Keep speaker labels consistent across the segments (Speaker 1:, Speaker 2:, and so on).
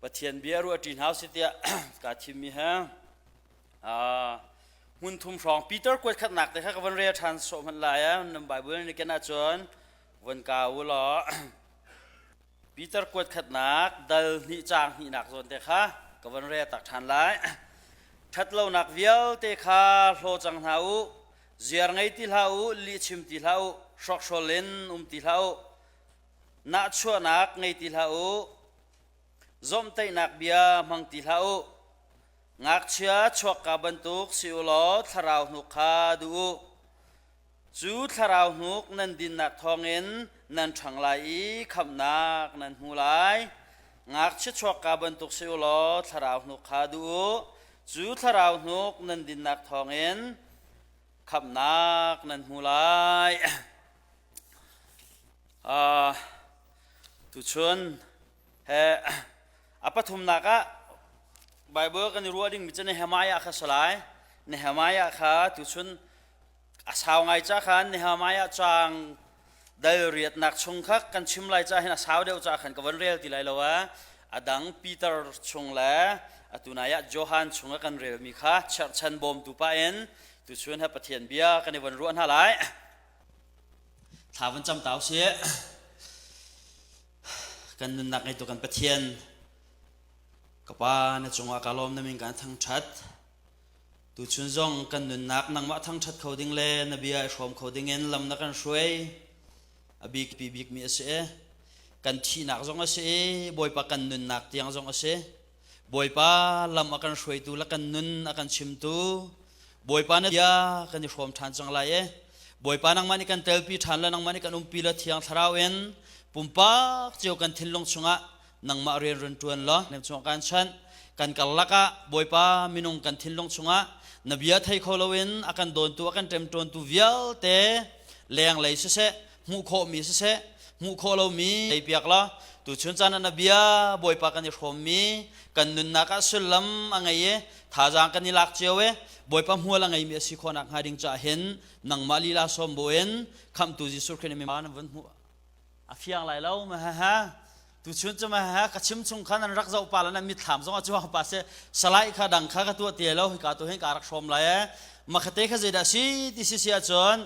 Speaker 1: Pathian bia ruah ṭi hna usih tiah kaa thimmi he hmun thum hrawng Peter kuat khatnak te kha ka von rel ṭhan sawh hmanh lai nan Bible ni ken ahcun von ka u law Peter kuat khatnak dal hnih caang hnihnak zawn te kha ka von rel tak ṭhan lai. Ṭhatlonak vialte kha hlaw cang hna u, ziar ngei ti hlah u, lihchim ti hlah u, hrokhrawl in um ti hlah u, nahchuahnak ngei ti hlah u, Zawmhtaihnak bia hmang ti hlah u. Ngakchia chuakka bantuk si u law thlarau hnuk kha duh u. Cu thlarau hnuk nan dinnak thawngin nan ṭhang lai i khamhnak nan hmu lai. Ngakchia chuakka bantuk si u law thlarau hnuk kha duh u. Cu thlarau hnuk nan dinnak thawngin khamhnak nan hmu lai. Tuchun he a pathumnak ah Bible kan i ruah dingmi cu Nehemiah kha si lai. Nehemiah kha tuchun a sau ngai ca khan Nehemiah caang dal riatnak chung kha kan chim lai ca hin a sau deuh ca khan ka von rel ti lai lo a. A dang Peter chung le atu nai ah Johan chung ah kan relmi kha cherhchan bawmtu pah in tuchun he Pathian bia kan i von ruah hna lai. Thla van cam ta usih. Kan nunnak ngeitu kan Pathian, ka Pa na cungah ka lawm na min kan thangṭhat. Tuchun zong kan nunnak nangmah thangṭhat kho ding le na bia i hrawm kho ding in lam na kan hruai. A bik pi bikmi a si. Kan thihnak zong a si i Bawipa kan nunnak tiang zong a si. Bawipa lam a kan hruaitu le kan nun a kan chimtu Bawipa na bia kan i hrawm ṭhan cang lai i Bawipa nangmah nih kan telpi ṭhan le nangmah nih kan umpi le thiang thlarau in pumpak cio kan thinlung chungah nangmah rian run ṭuan law nem chungah kan chanh kan karlak ah Bawipa minung kan thinlung chungah na bia thei kho loin a kan dawntu a kan ṭemṭawntu vialte lenglei siseh hmuh khawhmi siseh hmuh khawh lomi piak la tuchun caan ah na bia bawipa kan i hrawmmi kan nunnak ah sullam a ngei i thazaang kan i lak cio i bawipa hmual a ngeimi a si khawh nak hnga ding caah hin nangmah lila sawm buin khamhtu Jesuh Khrih nih mi nan vun hmuh a fiang lai lo ma ha ha tuchun cu ma ha ka chim chung khan an rak zoh pa la na mitthlam zong a chuang pa se salai kha dang kha ka tuah te lo hika tu hin ka rak hrawm lai e makhate kha zeidah si ti si si ahcun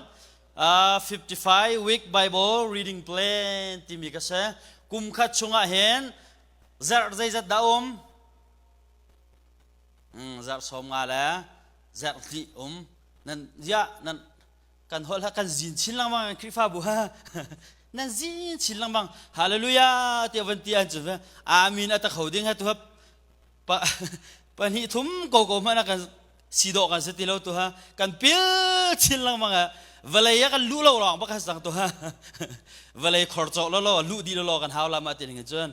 Speaker 1: 55 week Bible reading plan timi ka si. Kum khat chungah hin zarh zeizat dah um? Zarh sawm nga le zarh hnih um. Nan ya nan kan holh ha kan zin chin lengmang Khrihfabu ha nan zin chin lengmang hallelujah ti van ti an cu amen ata kho ding ha tu pa pahnih thum ko ko hmanh ah kan si dawh kan si ti lo tu ha kan pil chin lengmang ah vawlei ah kan luh lo lawng bak sang tu ha vawlei khor cawh lo lo luh di lo lo kan hau la ma ti ning cun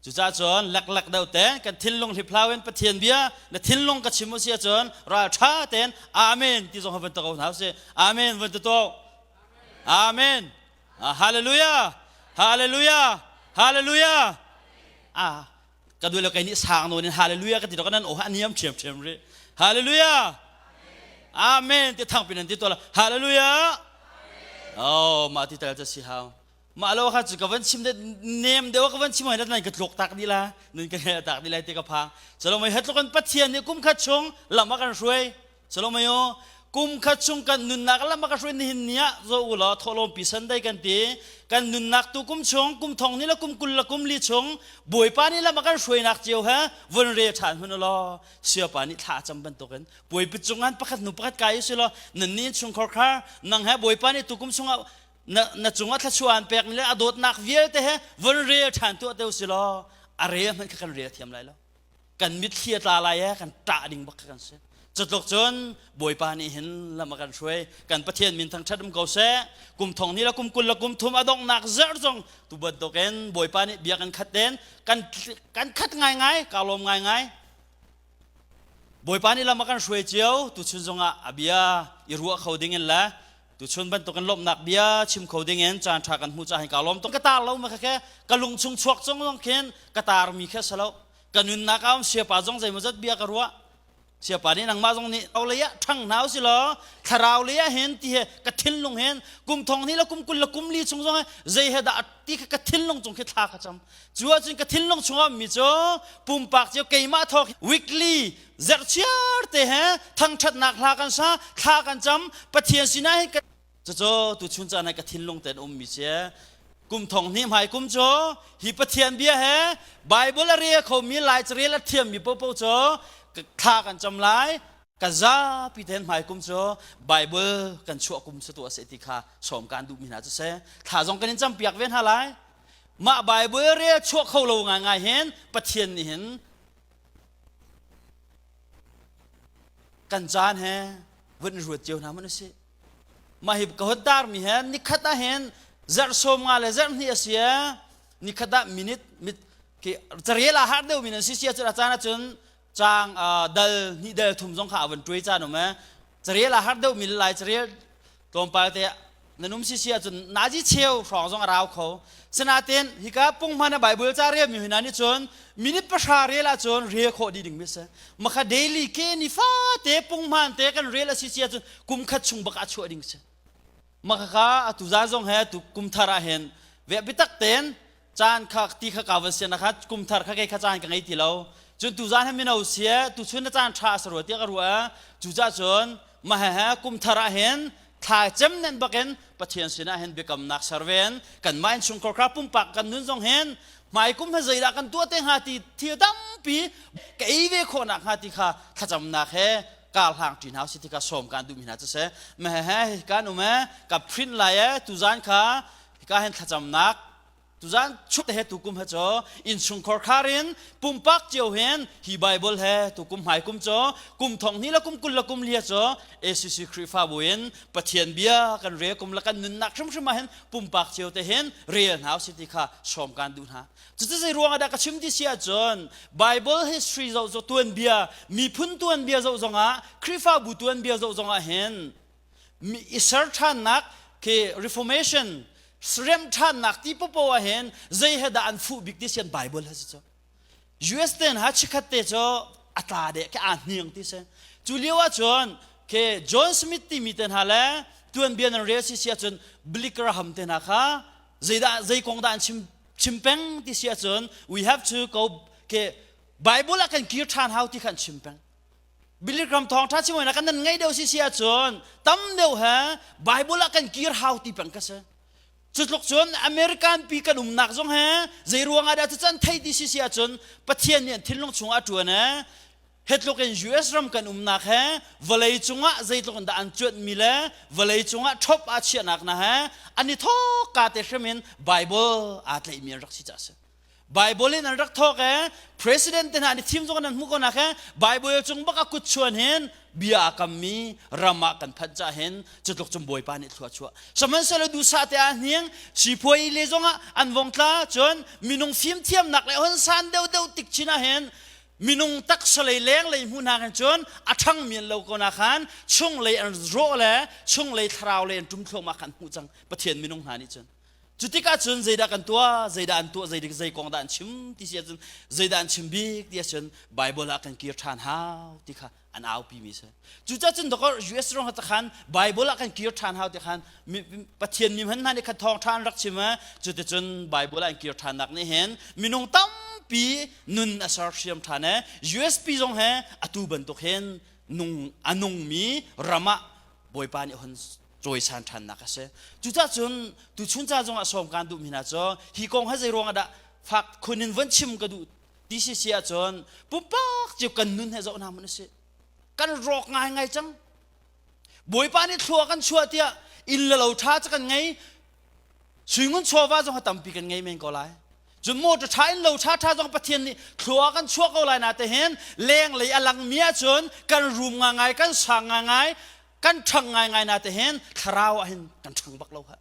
Speaker 1: cucaah cun leklek deuh te kan thinlung hliplau in Pathian bia na thinlung ka chim u si ahcun ral tha ten amen ti zong van to hna si amen van to amen hallelujah hallelujah hallelujah ah Ka duh lo kei nih sang nawn in hallelujah ka ti dok nan aw a niam ṭhiam ṭhiam rih. Hallelujah. Amen ti thang pin an ti to la. Hallelujah. Oh mah ti tal ca si hau. Mah lo kha cu ka van chim de nem deuh ka van chim hoi nan ka tluk tak di la nun ka he tak di lai ti ka phang. Chalo mai hatluk an Pathian nih kum khat chung lam a kan hruai. Chalo mai o kum khat chung kan nunnak lam a ka hruai nihin ni ah zo u law thawhlawm pi Sunday kan ti kan nunnak tu kum chung kum thong ni le kum kul le kum li chung Bawipa nih lam a kan hruainak cio he vun re ṭhan hun law siapa nih thla a cam bantukin puaipi cungan pakhat hnu pakhat kai si law nan ni chungkhar khar nang he Bawipa nih tu kum chungah na na cungah thluachuah an pek mi le a dawtnak vialte he vun rel ṭhan tuah te si law a rel hmanh kha kan rel thiam lai lo kan mitthli a tla lai e kan ṭah ding bak kha kan si cutluk cun bawipa nih hin lam a kan hruai kan pathian min thangṭhat um ko seh kum thong ni le kum kul le kum thum a donghnak zarh zong tu bantukin bawipa nih bia kan khat ten kan kan khat ngaingai ka lawm ngaingai bawipa nih lam a kan hruai cio tuchun zongah a bia i ruah kho ding in le tuchun bantukin lawmhnak bia chim kho ding in caan ṭha kan hmuh caah hin ka lawm tuk ka tar lo ma kha khe ka lung chung chuak zong zong khin ka tar mi kha salo ka nunnak ah um siapa zong zeimawzat bia ka ruah. Siapa nih nangmah zong nih au lei ah ṭhang hna usih law thlarau lei ah hin ti he ka thinlung hin kum thong hnih le kum 20 le kum li chung zong zei he dah ti kha ka thinlung cung khi thla ka cam. Cu ahcun ka thinlung chungah mi cu pumpak cio keimah thawk weekly zerhchiar te he thangṭhatnak hla kan sa thla kan cam Pathian sinah hin cucu tuchun caan ah ka thinlung ten ummi si kum thong hnih hmai kum cu hi Pathian bia he Bible a rel khomi Lai carel a thiammi popo cu thla kan cam lai kan zapi ten hmai kum cu Bible kan chuah kum sa tu a si ti kha sawm kan duhmi hna cu si thla zong kan in cam piak ve hna lai mah Bible rel chuah kho lo ngaingai hin Pathian nih hin kan caan he vun ruat cio hna mun si mah hi ka hon tarmi he nikhat ah hin zarh sawm nga le zarh hnih a si nikhat ah minute mit ke carel ah har deuh min an si sia cun a caan ahcun caang dal hnih dal thum zong kha a van tuai caan um e carel ah har deuh mi lai carel tlawmpal te nan um si si ahcun nazi cheu hrawng zong a rau kho sinain hika punghman a bible ca rel mi hna nih cun minute pahra rel ahcun rel khawh dih ding mi si makha daily ke ni fate punghman te kan rel a si si ahcun kum khat chung bak ah chuah ding si makha kha atu zan zong he tu kum thar ah hin ve bitak ten caan kha ti kha ka van sian kha kum thar kha kei kha caan ka ngei ti lo cun tu zan he mino sia tu chun na caan tha a rua tiah ka ruah cu ca cun mah he he kum thar ah hin thla cem nen bakin Pathian sinah hin biakamnak serven kan mah innchungkhar kha pumpak kan nun zong hin hmai kum ha zeidah kan tuah te hnga ti thil tampi ka ei ve khawhnak hnga ti kha thlacamnak he kar hlang ṭi hna si ti kha sawm kan duhmi hna cu si me he he kan um e ka print lai e tuzan kha hika hin thlacamnak Tuzan chuk he tukum he cu innchungkhar khar in pumpak cio hin hi Bible he tukum hmai kum cu kum thong hnih le kum 20 le kum lia cu ACC Khrihfabu in Pathian bia kan rel kum le kan nunnak hrimhrim ah hin pumpak cio te hin rel hna usih ti kha sawm kan duh hna. Cucu zei ruang ah dah ka chim ti si ahcun Bible history zoh cu tuanbia miphun tuanbia zoh zongah Khrihfabu tuanbia zoh zongah hin i ser ṭhannak khi reformation rem ṭhannak ti popo ah hin zei he dah an fuh bik ti sian Bible ha si cu US ten ha chikhat te cu a tla de ke aa hniang ti si cu lio ah cun ke John Smith timi te hna le tuanbia nan rel si si ahcun Billy Graham te hna kha zeidah zei kong dah an chim chim peng ti si ahcun we have to go ke Bible ah kan kir ṭhan hau ti kha an chim peng Billy Graham thawngṭha chim kan nan ngei deuh si si ahcun tam deuh he Bible ah kan kir hau ti peng ka si. Cu tluk cun American pi kan umnak zong he zei ruang ah dah cu can thei ti si si ahcun Pathian nih an thinlung chung ah ṭuan he he tluk in US ram kan umnak he vawlei cungah zeitluk in dah an cuanhmi le vawlei cungah ṭhop aa chiahnak na he an i thawk ka te hrim in Bible aa tlaihmi an rak si caah a si. Bible in an rak thawk e president te hna nih thim zong an hmuh ko nak he Bible cung bak a kut chuan hin bia a kammi ram ah kan phanh ca hin cutluk cum Bawipa nih thlua chuah sihmanhsehlaw duhsah te ah hniang siphuai le zong ah an vong tla cun minung fimthiamnak le hon san deuh deuh tik chin ah hin minung taksa lei leng lei hmu hna khan cun a ṭhang mi an lo ko na khan chung lei an rawh le chung lei thlarau lei an ṭum thluahmah khan hmuh cang Pathian minung hna nih cun Cu tikah cun zeidah kan tuah, zeidah an tuah, zeidik zei kong dah an chim ti si ahcun zeidah an chim bik ti ahcun Bible ah kan kir ṭhan hau ti kha an aupi mi si. Cucaah cun dawkor US ram khan Bible ah kan kir ṭhan hau ti khan Pathian mi hman hna nih khan thawngṭha an rak chim cuticun Bible ah an kir ṭhannak nih hin minung tampi nun a sersiam ṭhan e USP zong he atu bantuk hin nung a nungmi ram ah Bawipa nih hon cawisan ṭhannak a si. Cucaah cun tuchun ca zongah sawm kaan duhmi hna cu hi kong hi zei ruangah dah fak khun in von chim ka duh ti si si ahcun pumpak cio kan nun he zoh hna hmanh usih. Kan rawk ngaingai cang. Bawipa nih thlua kan chuah tiah inn le lo ṭha cu kan ngei. Suingun chawva zong tampi kan ngei men ko lai. Cun motor ṭha in lo ṭha ṭha zong Pathian nih thlua kan chuah ko lai na te hin lenglei a langmi ahcun kan rum ngangai kan sang ngangai kan ṭhang ngaingai na te hin thlarau ah hin kan ṭhang bak lo ha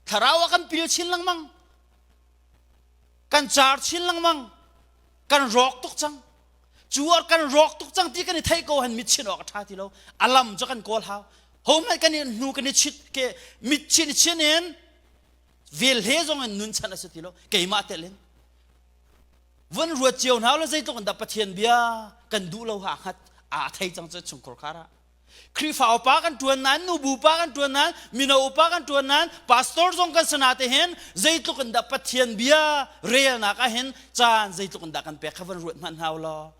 Speaker 1: thlarau ah kan pil chin lengmang kan car chin lengmang kan rawk tuk cang cu ar kan rawk tuk cang ti kan i theih ko han mit chin awk a ṭha ti lo a lam cu kan kawl hau ho hmanh kan i hnu kan i chit ke mit chin chin in vel hle zong in nun chan a si ti lo keimah tel in vun ruat cio hna lo zeitluk in dah Pathian bia kan duh lo ha hngat. Aa thei cang cu chungkhur khar ah. Khrihfa upa kan ṭuan nain, nubu pa kan ṭuan nain, mino upa kan ṭuan nain, pastor zong kan si na te hin zeitluk in dah Pathian bia relnak ah hin caan zeitluk in dah kan pek kha van ruat hmanh hna u law.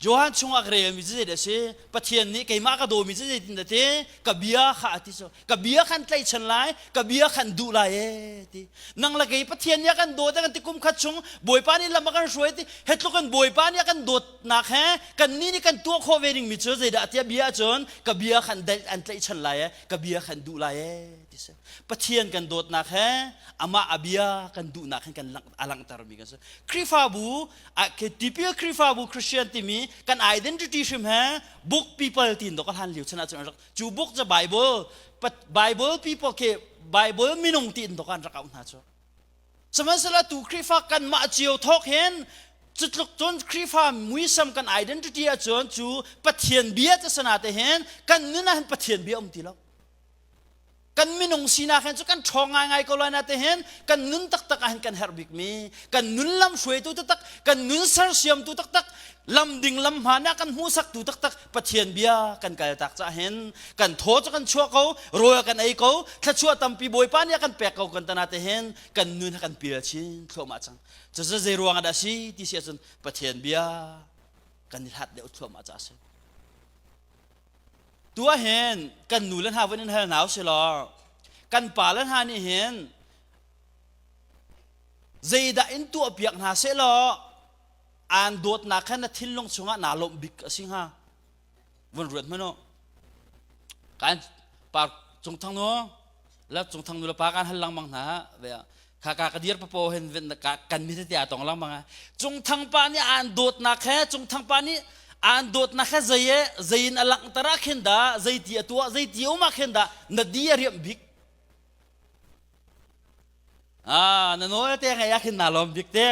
Speaker 1: Johan chungah ka relmi cu zeidah a si? Pathian nih keimah ka dawmi cu zeitin dah ti? Ka bia kha a ti cu. Ka bia khan tlaihchan lai, ka bia khan duh lai ee ti. Nang le kei Pathian nih a kan dawt a kan ti kum khat chung Bawipa nih lam a kan hruai ti. Hi tluk in Bawipa nih a kan dawtnak he kan nih nih kan tuah khawh ve dingmi cu zeidah tiah bia ahcun ka bia khan an tlaihchan lai ee, ka bia khan duh lai ee ti si. Pathian kan dawtnak he amah a bia kan duhnak hin kan a langhtermi kan si. Khrihfabu tipil Khrihfabu Christian timi kan identity hrim he book people tin do ka hlan liu chan ahcun an rak cu book cu Bible Bible people ke Bible minung tiin do kan rak auh hna cu sihmanhsehlaw tu Khrihfa kan mah cio thawk hin cutluk cun Khrihfa muisam kan identity ahcun cu Pathian bia te sana te hin kan nun ah hin Pathian bia um ti lo kan minung sinak hin cu kan ṭhawng ngaingai ko lai na te hin kan nun taktak ah hin kan herh bikmi kan nun lam hruaitu taktak kan nun sersiamtu taktak lam ding lam hmaan ah kan hmuhsaktu taktak Pathian bia kan kal tak cah hin kan thaw cu kan chuah ko rawl kan ei ko thluachuah tampi Bawipa nih a kan pek ko kan tana te hin kan nun kan pil chin thluahmah cang cucu zei ruang ah dah si ti si ahcun Pathian bia kan i hlat deuh thluahmah ca si Tu ah hin kan nu le hna vun in hal hna usih law kan pa le hna nih hin zeidah in tuahpiak hna seh law aan dawtnak kha na thinlung chungah naa lawmh bik a si hnga vun ruat hmanh u kan par cung thang nu la cung thang nu le pa kan hal lengmang hna ve kha ka ka dir papo hin kan mi te tong lengmang a cungthang pa nih aan dawtnak he cungthang pa nih aan dawtnak he zei e zei in a langhter ah khin dah zei ti a tuah zei ti um ah khin dah na di a riamh bik ah na nawl te ngai ah khin na lawm bik te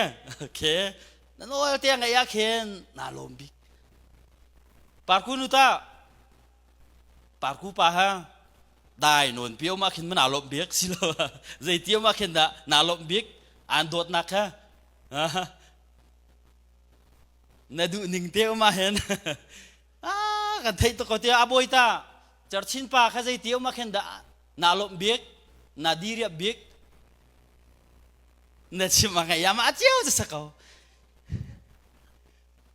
Speaker 1: okay na nawl te ngai ah khin na lawm bik parku nu ta parku pa ha dai nawn pio ma khin ma lawmh bik si lo zei ti ma khin dah na lawmh bik aan dawtnak kha na duh ning te ma hen ah kan theih tuk ko tia aboi ta charchin pa kha zei ti ma khin dah na lawmh bik na diriap bik na chim a ngai ya ma cio sa ko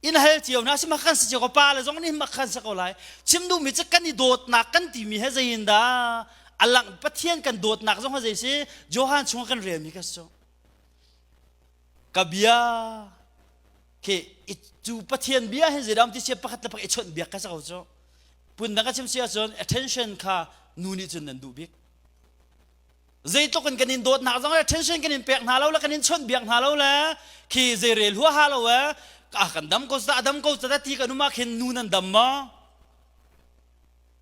Speaker 1: In hal cio hna si makhan si cio ko pa le zong nih makhan si ko lai chim duhmi cu kan i dawtnak kan timi he zei in dah a lang Pathian kan dawtnak zong zei si Johan chung kan relmi ka si ka bia khi cu Pathian bia hin zeidam ti sia pakhat le pakhat i chawnh biak ka si ko cu pundang ka chim si ahcun attention kha nu nih cun nan duh bik Zeitluk in kan in dawtnak zong le attention kan in pek hna lo le kan in chawnh biak hna lo le khi zei rel huaha lo e a kan dam ko sa dam ko sa ti kan um ah khin nu nan dam maw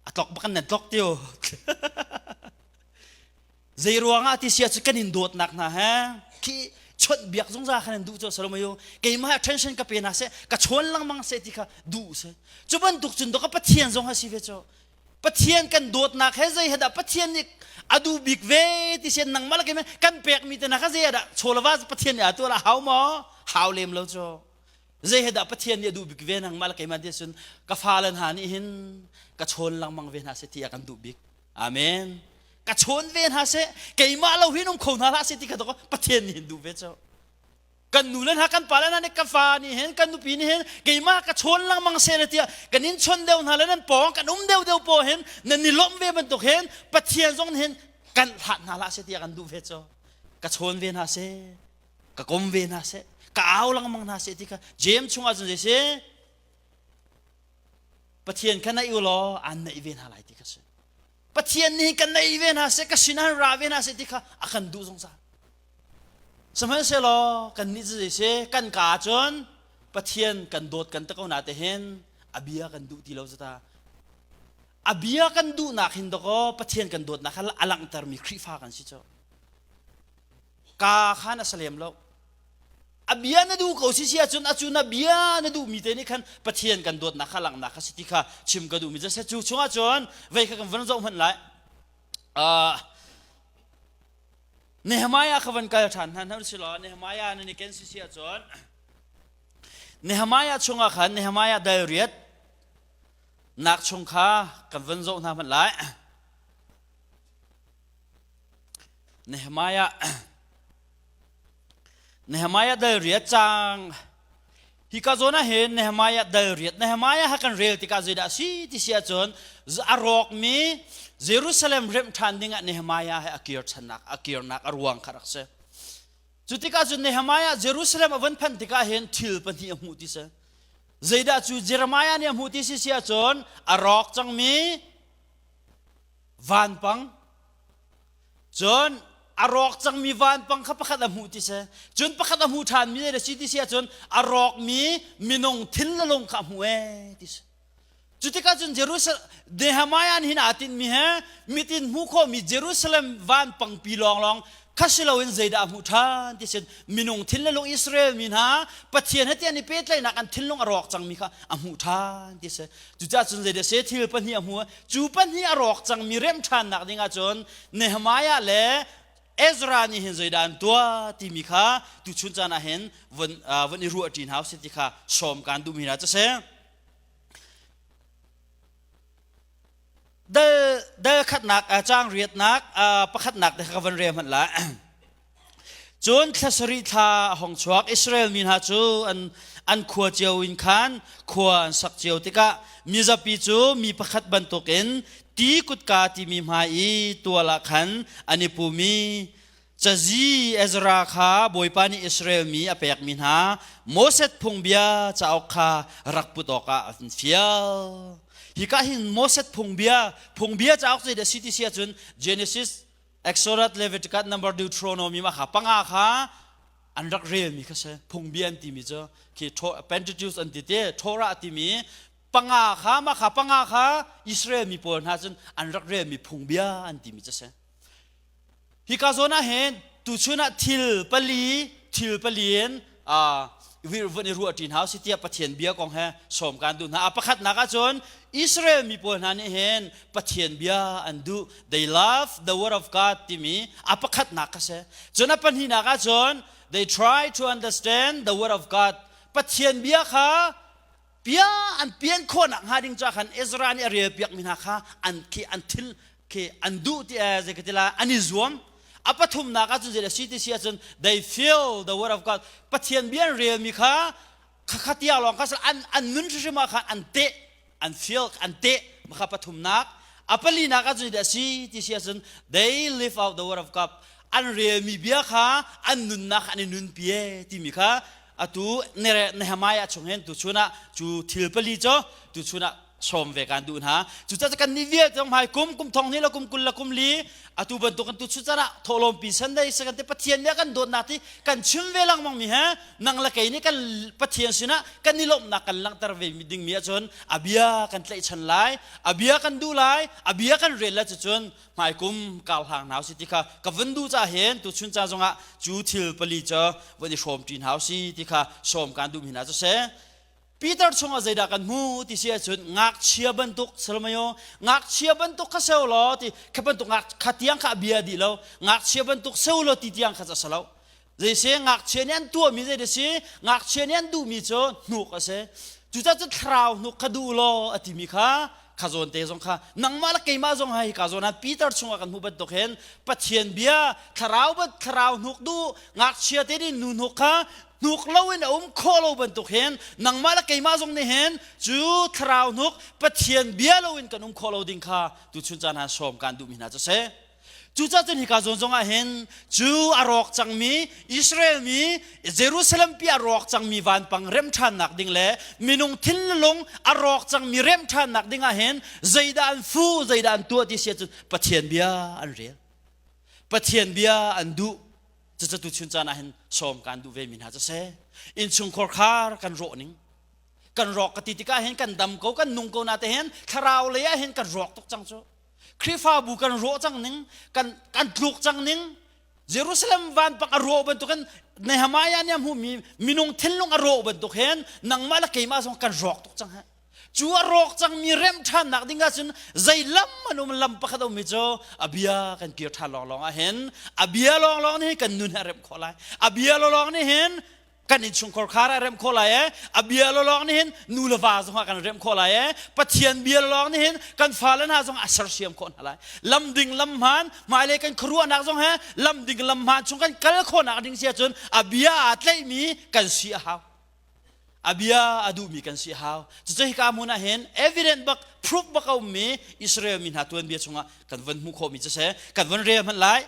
Speaker 1: a tlok bak nan tlok tio zei ruangah ti sia cu kan in dawtnak hna he khi chawnh biak zungzal khan an duh cu salomayo keimah attention ka pe hna seh ka chawn lengmang seh ti kha duh se cu bantuk cun do ka pathian zong ha si ve cu Pathian kan dawtnak he zei dah Pathian nih a duh bik ve ti sian nangmah le keimah kan pekmi te na kha zei dah chawlava Pathian nih a tuah la hau maw hau lem lo cu zei he dah Pathian nih a duh bik ve nangmah le keimah ti cun ka fale hna nih hin ka chawn lengmang ve hna seh ti a kan duh bik amen ka chawn ve hna seh keimah lo hin um kho hna hlah seh ti kha Pathian nih hin duh ve cu Kan nu le hna kan pa le hna nih ka fa nih hin kan nupi nih hin keimah ka chawn lengmang seh le tiah kan in chawn deuh hna le nan pawng kan um deuh deuh paw hin nan i lawmh ve bantuk hin Pathian zong hin kan hlat hna hlah seh tiah kan duh ve cu ka chawn ve hna seh ka kom ve hna seh ka au lengmang hna seh ti kha James chungah cun zei si Pathian kha naih u law aan naih ve hna lai ti kha si Pathian nih kan nei ve hna seh ka sinah ra ve hna seh ti kha a kan duh zungzal Sihmanhsehlaw kannih cu zei si kan ka cun Pathian kan dawt kan ti ko na te hin a bia kan duh ti lo cu ta. A bia kan duhnak hin dakaw Pathian kan dawtnak kha a langhtermi Khrihfa kan si cu. Ka khan a salem lo. A bia na duh ko si si ahcun a cu na bia na duhmi te nih khan Pathian kan dawtnak kha langhnak kha si ti kha chim ka duhmi cu cu chungah cun vei kha kan van zoh hmanh lai. Uh, Nehemiah kha van kal ṭhan hna hna si law Nehemiah nan i ken si si ahcun Nehemiah chungah khan Nehemiah dal riat. nak chung kha kan van zoh hna hmanh lai. Nehemiah Nehemiah dal riat cang hi ka zawn ah hin Nehemiah dal riat Nehemiah ha kan rel tikah zeidah si ti si ahcun a rawkmi Jerusalem remh ṭhan dingah Nehemiah he a kir ṭhannak a kirnak a ruang kha rak si. Cu tikah cun Nehemiah Jerusalem a van phanh tikah hin thil pahnih a hmuh ti si. Zeidah cu Jeremiah nih a hmuh ti si si ahcun a rawk cangmi vanpang cun a rawk cangmi vanpang kha pakhat a hmuh ti si. Cun pakhat a hmuh ṭhanmi zei si ti si ahcun a rawkmi minung thin le lung kha a hmuh ee ti si. Cutikah cun Jerusalem Nehemiah nih hin aa tinhmi he mitin hmuh khawhmi Jerusalem vanpangpi lawnglawng kha si loin zeidah a hmuh ṭhan ti sin minung thin le lung Israel mi hna Pathian he tiah an i pehtlaihnak an thinlung a rawk cangmi kha a hmuh ṭhan ti si. Cucaah cun zeidah se thil pahnih a hmu. Cu pahnih a rawk cangmi remh ṭhannak ding ahcun Nehemiah le Ezra nih hin zeidah an tuah timi kha tuchun caan ah hin von, von i ruah ṭi hna usih ti kha sawm kaan duhmi hna cu si. Dal dal khatnak caang riatnak pakhatnak te kha ka van rel hmanh lai. Cun thla sarih thla a hong chuak Israel mi hna cu an an khua cio in khan khua an sak cio tikah mizapi cu mi pakhat bantukin ti kutka timi hmai i tual ah khan an i pum i Cazi Ezra kha Bawipa nih Israel mi a pekmi hna Moses phungbia cauk kha rak put awkah an fial. Hika hin Moses phungbia, phungbia cauk zei dah si ti si ahcun Genesis, Exodus, Leviticus, Number, Deuteronomy mah kha panga kha an rak relmi kha si. Phungbia an timi cu khi Pentateuch an ti te, Torah timi panga kha mah kha panga kha Israel mi pawl hna cun an rak relmi phungbia an timi cu si. Hika zawn ah hin tuchun ah thil pali thil pali in von i ruah ṭi hna usih tiah Pathian bia kong he sawm kan duh hna. A pakhatnak ahcun Israel mi pawl hna nih hin Pathian bia an duh. They love the word of God timi a pakhatnak kha si. Cun a pahnihnak ahcun they try to understand the word of God. Pathian bia kha bia an pian khawhnak hnga ding caah khan Ezra nih a rel piakmi hna kha an khi an thil khi an duh ti zei ka ti la an i zuam a pathumnak ahcun zei a si ti si ahcun they feel the word of God Pathian bia an relmi kha khakha tiang lawng kha an an nun hrimhrim ah khan an teh an feel an teh kha pathumnak a palinak ahcun zei a si ti si ahcun they live out the word of God an relmi bia kha an nunnak an i nunpi timi kha atu Nehemiah chung hin tuchun ah cu thil pali cu tuchun ah sawm ve kan duh hna cucaah kan nih vialte zong hmai kum kum thong hnih le kum 20 le kum li atu bantuk kan tuchun caan ah thawhlawm pi Sunday se kan ti Pathian nih a kan dawtnak ti kan chim ve lengmang mi he nang le kei nih kan Pathian sinah kan i lawmhnak kan langhter ve ding mi ahcun a bia kan tlaihchan lai a bia kan duh lai a bia kan rel lai cucun hmaikum karhlang hna usih ti kha ka vun duh caah hin tuchun ca zongah cu thil pali cu vun i hrawm ṭi hna usih ti kha sawm kan duhmi hna cu si. Peter chungah zeidah kan hmu ti si ahcun ngakchia bantuk salmayo ngakchia bantuk kha seu law ti kha bantuk kha tiang kha a bia dih lo ngakchia bantuk seu law ti tiang kha a si lo Zeise ngakchia nih an tuahmi zei si ngakchia nih an duhmi cu hnuk a si. Cucaah cu thlarau hnuk kha duh law a timi kha kha zawn te zong kha nangmah le keimah zong hai ka zawn ah Peter chungah kan hmuh bantuk hin Pathian bia thlarau bat thlarau hnuk duh ngakchia te nih nu hnuk kha hnuk loin a um khawh lo bantuk hin nangmah le keimah zong nih hin cu thlarau hnuk Pathian bia loin kan um khawh lo ding kha tuchun caan ah sawm kan duhmi hna cu si. Cucaah cun hika zawn zongah hin cu a rawk cangmi Israel mi Jerusalem pi a rawk cangmi vanpang rem ṭhannak ding le minung thinlung a rawk cangmi rem ṭhannak ding ah hin zeidah an fu zeidah an tuah ti si ahcun Pathian bia an rel Pathian bia an duh cucu tuchun caan ah hin sawm kan duh ve mi hna cu si innchungkhar khar kan rawh ning kan rawk ka ti tikah hin kan dam ko kan nung ko na te hin thlarau lei ah hin kan rawk tuk cang cu Khrihfabu kan rawh cang ning, kan, kan tluk cang ning, Jerusalem vanpang a rawh bantukin Nehemiah nih a hmuhmi minung thinlung a rawh bantuk hin nangmah le keimah zong kan rawk tuk cang he. Cu a rawk cangmi remh ṭhannak ding ahcun zei lam an um lam pakhat a ummi cu a bia kan kir ṭhan lawnglawng ah hin a bia lawnglawng nih hin kan nun hi a remh khawh lai. A bia lawnglawng nih hin. Kan innchungkhar khar a remh khawh lai e. A bia lawlawng nih hin nu le va zong ah kan remh khawh lai e. Pathian bia lawlawng nih hin kan fale hna zong a sersiam khawh hna lai. Lam ding lam hmaan, hmailei kan khuaruahnak zong he lam ding lam hmaan chung kan kal khawhnak ding si ahcun a bia aa tlaihmi kan si a hau. A bia a duhmi kan si a hau. Cucu hika hmun ah hin evident bak, proof bak a ummi Israel mi hna tuanbia chungah kan von hmuh khawhmi cu si. Kan von rel hmanh lai.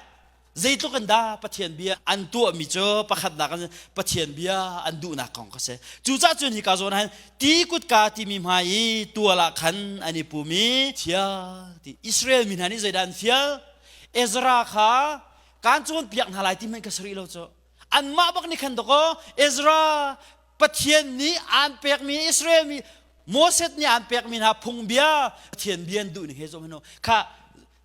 Speaker 1: Zeitluk in dah Pathian bia an tuahmi cu pakhatnak in Pathian bia an duhnak kong kha si. Cucaah cun hika zawn ah hin ti kutka timi hmai i tual ah khan an i pum i thial ti Israel mi hna nih zeidah an fial? Ezra kha kaan cawnpiak hna lai ti hmanh ka si rih lo cu. Anmah bak nih khan dakaw Ezra Pathian nih aan pekmi Israel mi Moses nih aan pekmi hna phungbia Pathian bia an duh ning he zong hin kha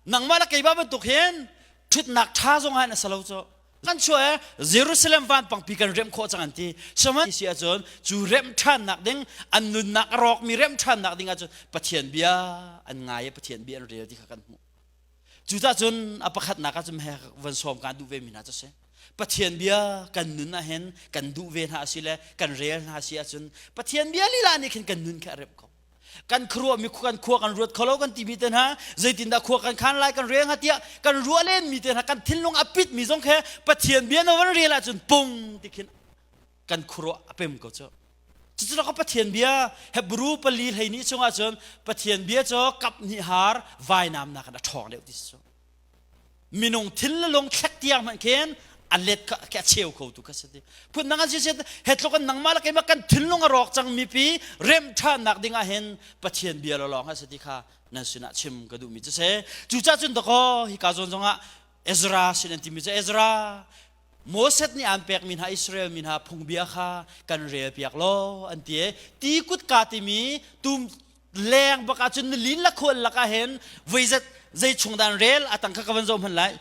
Speaker 1: nangmah le keimah bantuk hin ṭhutnak ṭha zong ah na salo cu kan chuah e Jerusalem vanpangpi kan remh khawh cang an ti sihman si ahcun cu remh ṭhannak ding an nunnak a rawkmi remh ṭhannak ding ahcun Pathian bia an ngai i Pathian bia an rel ti kha kan hmuh cucah cun a pakhatnak ah cun he van sawm kan duh ve mi hna cu si Pathian bia kan nun ah hin kan duh ve hna a si le kan rel hna si ahcun Pathian bia lila nih khin kan nun kha a remh ko kan khuaruah mi kan khua kan ruat kholo kan timi te hna zeitindah khua kan khan lai kan rel hnga tiah kan ruah len mi te hna kan thinlung a pit mi zong khe Pathian bia na van rel ahcun pung ti khin kan khuaruah a pem ko cu cucu ka Pathian bia Hebrew pali hlei ni chungah cun Pathian bia cu kap hnih har vainam nakin a ṭhawng deuh ti cu minung thil le lung thlek tiang hmanh khin a let kha a cheu kho tu kha si ti phun dang an si si he tluk an nangmah le keimah kan thinlung a rawk cang mi pi rem ṭhannak ding ah hin Pathian bia lawng ha si ti kha nan sinah chim ka duh mi cu si cucaah cun dakaw hika zawn zongah Ezra sin an timi cu Ezra Moses nih aan pekmi hna Israel mi hna phungbia kha kan rel piak law an ti ti kutka timi tum leng bak ahcun nilin la khual lakah hin veizat zei chung dan rel a tang kha ka van zoh hman lai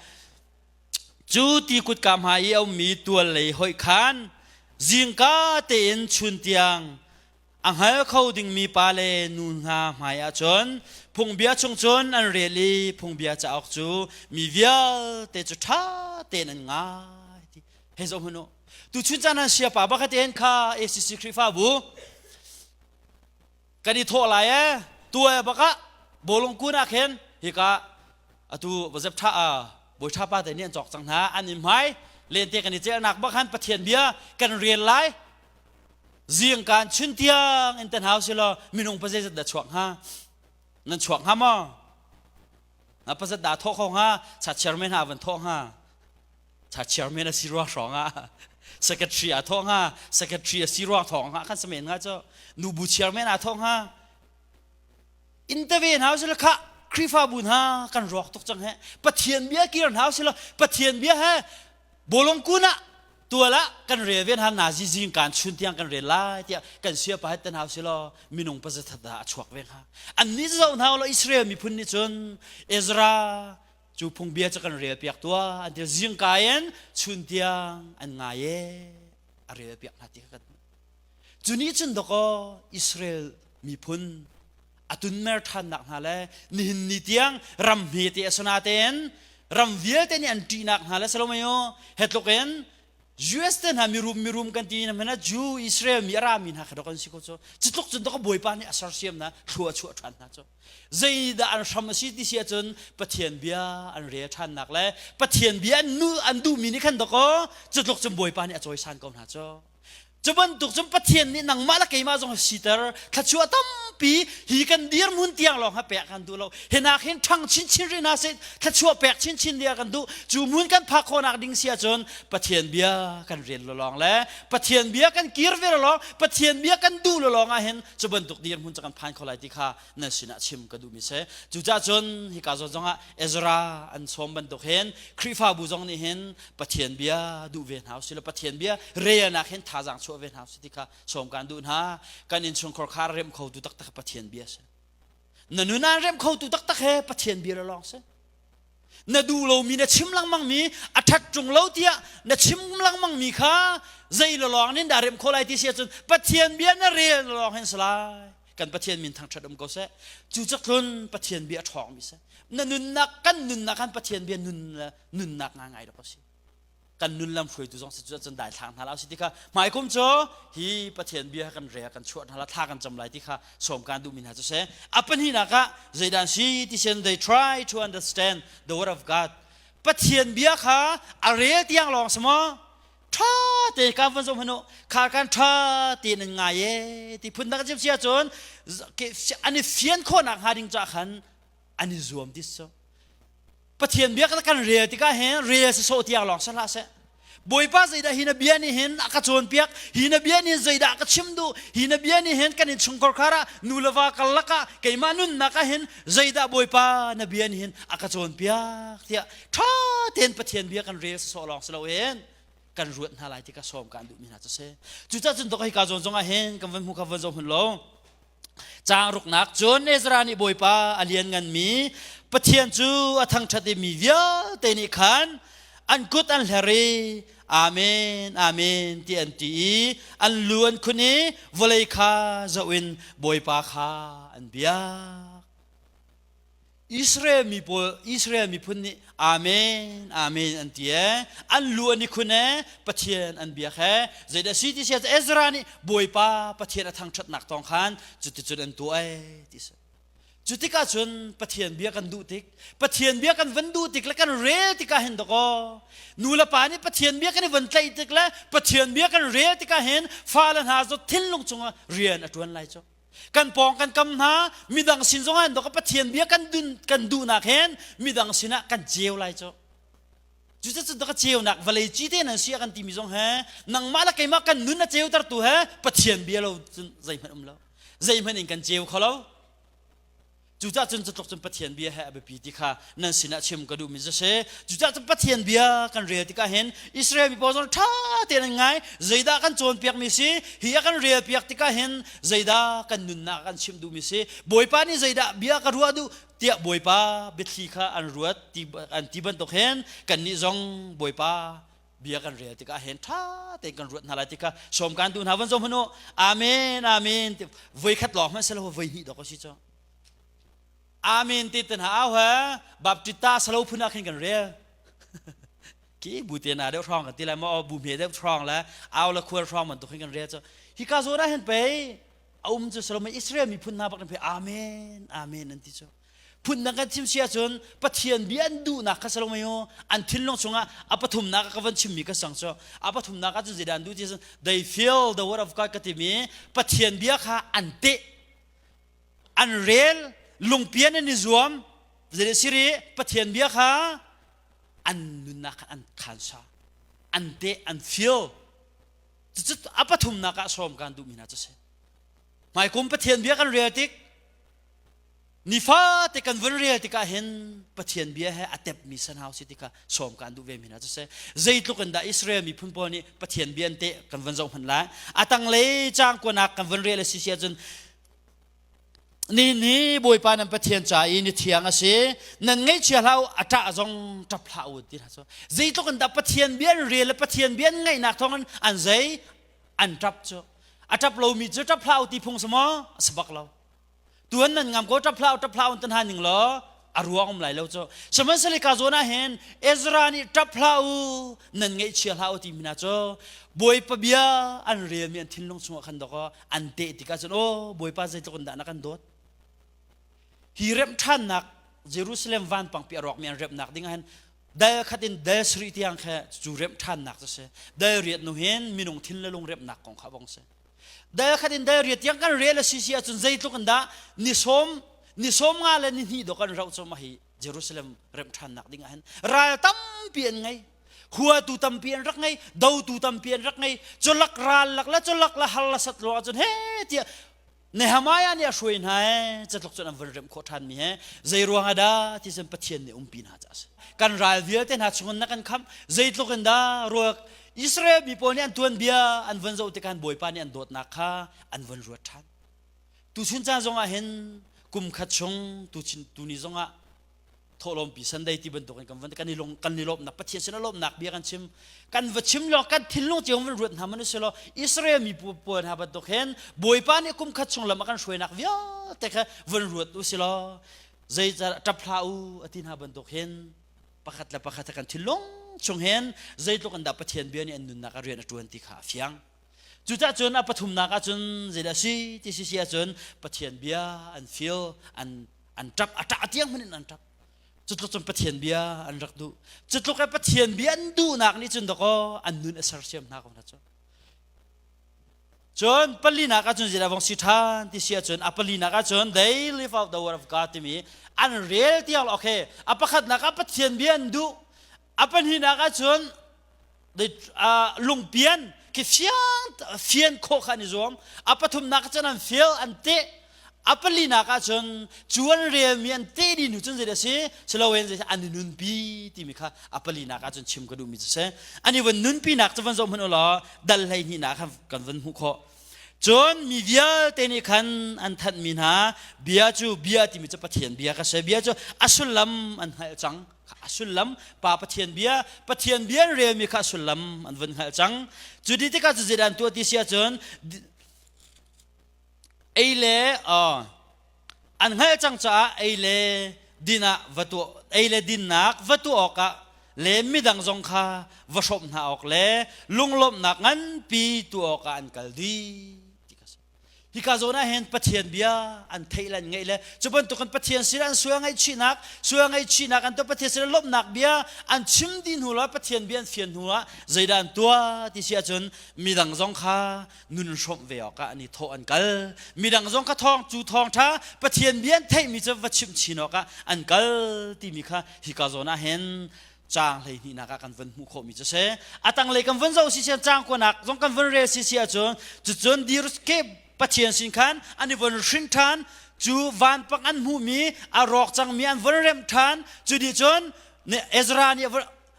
Speaker 1: cu ti kutka hmai i a ummi tual lei hoih khan zingka tein chun tiang a hngal kho dingmi pa le nu hna hmai ahcun phungbia chung cun an rel i phungbia cauk cu mi vialte cu ṭha tein an ngai ti hei zoh hmanh u tuchun caan an siapa bakhat en kha ACC Khrihfabu Kan i thawh lai ee tuai bak ah bawlung kun ah khin hika atu zep tha bawi tha pa te nih an cawk cang hna an in hmai lente kan i celnak bak han Pathian bia kan rel lai zing kan chun tiang in tan hau si law minung pa zeizat dah chuak hnga nan chuak hnga maw na pazat dah thawh kho hnga cha chairman ha van thawh hnga cha chairman a si ruang hrawng ah secretary a thawh hnga secretary a si ruang thawng hnga kan samen hnga cu nubu chairman a thawh hnga interview hna usila kha Khrihfabu hna kan rawk tuk cang he Pathian bia kir hna usila Pathian bia he bolong kun ah tual ah kan rel ven han nazi zing kan chun tiang kan rel lai tiah kan sia pa het tan hau silo minung pazathat dah a chuak ve hnga an ni zo hna lo Israel miphun nih cun Ezra Cu phungbia cu kan relpiak tuah an ti zingka in chun tiang an ngai e a relpiak hna ti kha kan hmuh. Cu nih cun dawkaw Israel miphun a tunmer ṭhannak hna le nihin ni tiang ram hmete a si natein ram vialte nih an ṭihnak hna le salomayo he tluk in US te hna mirum mirum kan ti na hmanh ah Jew Israel mi a rami hna kha dok an si ko cu cu tluk cun dok Bawipa nih a sersiam na thlua chuah ṭhan hna cu zeidah an hram a si ti si ahcun Pathian bia an rel ṭhannak le Pathian bia an nu an duhmi nih khan dakaw cu tluk cun Bawipa nih a cawisan ko hna cu cu bantuk cun Pathian nih nangmah le keimah zong siter thluachuah tampi hi kan dirhmun tiang lawng ha pek kan duh lo hinak hin ṭhang chinchin rih hna seh thluachuah pek chinchin dia kan duh cu hmun kan phak khawhnak ding si ahcun Pathian bia kan rel lawng le Pathian bia kan kir ve lawng Pathian bia kan duh lawng ah hin cu bantuk dirhmun cu kan phan kho lai ti kha nan sinah chim ka duhmi si cucaah cun hika zawn zongah Ezra an sawm bantuk hin Khrihfabu zong nih hin Pathian bia duh ve hna usih law Pathian bia relnak hin thazaang chuah ve hna usih ti kha sawm kan duh hna kan innchungkhar khar remh khotu taktak Pathian bia si na nun aan remh khotu taktak he Pathian bia lawng si na duh lomi na chim lengmangmi a ṭhat ṭung lo tiah na chim lengmangmi kha zei lawng nin dah remh khawh lai ti si ahcun Pathian bia na rel lawng hin si lai kan Pathian min thangṭhat um ko seh cu caklun Pathian bia a ṭhawngmi si na nunnak kan nunnak kan Pathian bia nun nunnak ngai ngai dok a si. Kan nun lam hruaitu zong si cu cun dai thlang hna la si ti kha hmaikum cu hi Pathian bia kan rel kan chuah hna la thla kan cam lai ti kha sawm kan duhmi hna cu si. A pahnihnak ah zeidah si ti sin they try to understand the word of God. Pathian bia kha a rel tiang lawng si maw? Ṭha te kan van zoh hmanh u kha kan ṭha tein an ngai e ti phun dang chim si ahcun an i fian khawhnak hnga ding caah khan an i zuam ti so. Pathian bia kan rel tikah hin rel sawsawh tiang lawng si hlah seh. Bawipa zeidah hi na bia nih hin a ka cawnpiak, hi na bia nih zeidah a ka chim duh, hi na bia nih hin kan innchungkhar khar ah nu le va karlak ah keimah nunnak ah hin zeidah Bawipa na bia nih hin a ka cawnpiak tiah ṭha tein Pathian bia kan rel sawsawh lawng si loin kan ruat hna lai ti ka sawm kan duhmi hna cu si. Cucaah cun dok hika zawn zong ah hin kan van hmu kha van zoh hmun lo. Caang ruknak cun Ezra nih Bawipa a liannganmi Pathian cu a thangṭhat i mi vialte nih khan an kut an hler i Amen, Amen ti an ti i an lu an khun i vawlei kha zoh in Bawipa kha an biak. Israel mi pawl Israel miphun nih Amen Amen an ti ee an lu an i khun ee Pathian an biak he zeidah si ti sia Ezra nih Bawipa Pathian a thangṭhatnak tawng khan cuticun an tuah ee ti si cu tikah cun Pathian bia kan duh tik Pathian bia kan van duh tik le kan rel tikah hin dakaw nu le pa nih Pathian bia kan i van tlaih tik le Pathian bia kan rel tikah hin fale hna cu thinlung chungah rian a ṭuan lai cu Kan pawng kan kam hna midang sin zong ah dok Pathian bia kan dun kan duhnak hen midang sinah kan ceu lai cu. Cucu dok ceunak vawlei ci te nan si kan timi zong he nangmah le keimah kan nun a ceutertu he Pathian bia lo cun zeihmanh um lo. Zeihmanh in kan ceu kho lo. Cucaah cun cutluk cun Pathian bia he a biapi ti kha nan sinah chim ka duhmi cu si. Cucaah cun Pathian bia kan rel tikah hin Israel mi pawl zong ṭha tein an ngai. Zeidah kan cawnpiakmi si? Hi a kan relpiak tikah hin zeidah kan nunnak kan chimh duhmi si? Bawipa nih zeidah bia ka ruah duh tiah Bawipa biathli kha an ruat ti an ti bantuk hin kannih zong Bawipa bia kan rel tikah hin ṭha tein kan ruat hna lai ti kha sawm kan duh hna van zoh hmanh u amen amen ti voi khat lawng hmanh silo voi hnih dawk a si cu amen ti te hna au he baptista salo phun ah khin kan rel ki bu te na deuh hrawng kan ti lai maw bu hme deuh hrawng le au le khual hrawng bantuk hin kan rel cu hika zawn ah hin pei a um cu salo Israel miphun hna bak in pei amen amen an ti cu Phundang kan chim si ahcun Pathian bia an duhnak kha si lo mei u an thinlung chungah a pathumnak ah ka van chimmi ka sang cu a pathumnak ah cun zeidah an duh ti cun they feel the word of God ka timi Pathian bia kha an teh an rel lungpian an i zuam zeidah siri Pathian bia kha an nunnak kha an khansa an teh an feel cucu a pathumnak ah sawm kan duhmi hna cu si hmaikum Pathian bia kan rel tik Nifate kan vun rel tikah hin Pathian bia he a tepmi sanhau si tikah sawm kan duh ve mi hna cu si. Zeitluk in dah Israel miphun pawl nih Pathian bia an teh kan vun zoh hmanh lai. A tanglei caang kuanak kan vun rel a si si ahcun ni ni Bawipa nan Pathian ca i ni thiang a si nan ngaihchia hlah u a ṭah zong ṭap hlah u ti hna cu zeitluk in dah Pathian bia an rel le Pathian bia an ngaihnak thawngin an zei an ṭap cu a ṭap lomi cu ṭap hlah u ti phung si maw a si bak lo Tuan nan ngam ko ṭap hlah ṭap hlah un tan ha ning law a ruang um lai lo cu. Sihmanhsehlaw ka zawn ah hin Ezra nih ṭap hlah u nan ngaihchia hlah u ti mi hna cu Bawipa bia an relmi an thinlung chungah khan dawk an teh tikah cun aw Bawipa zeitluk in dah na kan dawt. Hi remh ṭhannak Jerusalem vanpangpi a rawkmi an remhnak ding ah hin dal khat in dal sarih tiang khe cu remh ṭhannak cu si. Dal riat nu hin minung thin le lung remhnak kong kha vong si. Dal khat in dal riat tiang kan rel a si si ahcun zeitluk in dah ni sawm ni sawm nga le ni hnih dawk an rauh cu mah hi Jerusalem remh ṭhannak ding ah hin ral tampi an ngei huatu tampi an rak ngei dotu tampi an rak ngei culak ral lak le culak le har la sat lo ahcun he tiah Nehemiah nih a hruai hna ee catluk cun an vun remh khawh ṭhanmi he zei ruang ah dah ti cun Pathian nih umpi hna caah a si. Kan ral vialte hna chungin na kan khamh zeitluk in dah ruak Israel mi pawl nih an tuanbia an vun zoh tikah Bawipa nih an dawtnak kha an vun ruat ṭhan. Tuchun caan zongah hin kum khat chung tuchin tuni zongah thawhlawmpi Sunday ti bantukin kan van kan i lung kan i lawmhnak Pathian sin a lawmhnak bia kan chim kan va chim law kan thinlung cio van ruat hna man si law Israel mi pawl hna bantuk hin Bawipa nih kum khat chung lam a kan hruainak vialte kha van ruat u si law zei ṭap hlah u a ti hna bantuk hin pakhat le pakhat kan thinlung chung hin zeitluk in dah Pathian bia nih an nunnak ah rian a ṭuan ti kha a fiang. Cucaah cun a pathumnak ah cun zeidah si ti si si ahcun Pathian bia an feel, an an ṭap, a ṭah tiang hmanh in an ṭap. Cutluk cun Pathian bia an rak duh. Cutluk i Pathian bia an duhnak nih cun dakaw an nun a sersiam hna ko hna cu. Cun palinak ahcun zeidah vong si ṭhan ti si ahcun a palinak ahcun they live out the word of God timi an rel tiang okay a pakhatnak ah Pathian bia an duh a pahnihnak ahcun lungpian khi fiang fian khawh kha an i zuam a pathumnak ahcun an feel an teh A palinak ahcun cu an relmi an teh dih hnu cun zeidah a si? Siloin zei an i nunpi timi kha a palinak ahcun chim ka duhmi cu si. An i van nunpinak cu van zoh hmanh u law dal 12 nak khan kan van hmuh khawh. Cun mi vialte nih khan an thanhmi hna bia cu bia timi cu Pathian bia ka si. Bia cu a sullam an hngalh cang. A sullam Pa Pathian bia, Pathian bia an relmi kha a sullam an van hngalh cang. Cu ti tikah cu zeidah an tuah ti si ahcun ei le an hngalh cang caah ei le din ah va tuah ei le dinnak va tuah awkah le midang zong kha va hrawmh hna awk le lunglawmhnak nganpi tuah awkah an kal dih ti kha si. Hika zawn ah hin Pathian bia an theih le an ngaih le cu bantukin Pathian sin an sual ngaihchihnak sual ngaihchihnak an tuah Pathian sin lawmhnak bia an chim dih hnu le Pathian bia an fian hnu ah zeidah an tuah ti si ahcun midang zong kha nun hrawmh ve awkah an i thawh an kal midang zong kha thawng cu thawngṭha Pathian bia an theihmi cu va chimh chin awkah an kal timi kha hika zawn ah hin caang 12 ah kan van hmuh khawhmi cu si a tanglei kan van zoh si sian caang kuanak zong kan van rel si si ahcun cucun dirus ke Pathian sin khan an i von hrin ṭhan cu vanpang an hmuhmi a rawk cangmi an von remh ṭhan cu dih cun Ezra nih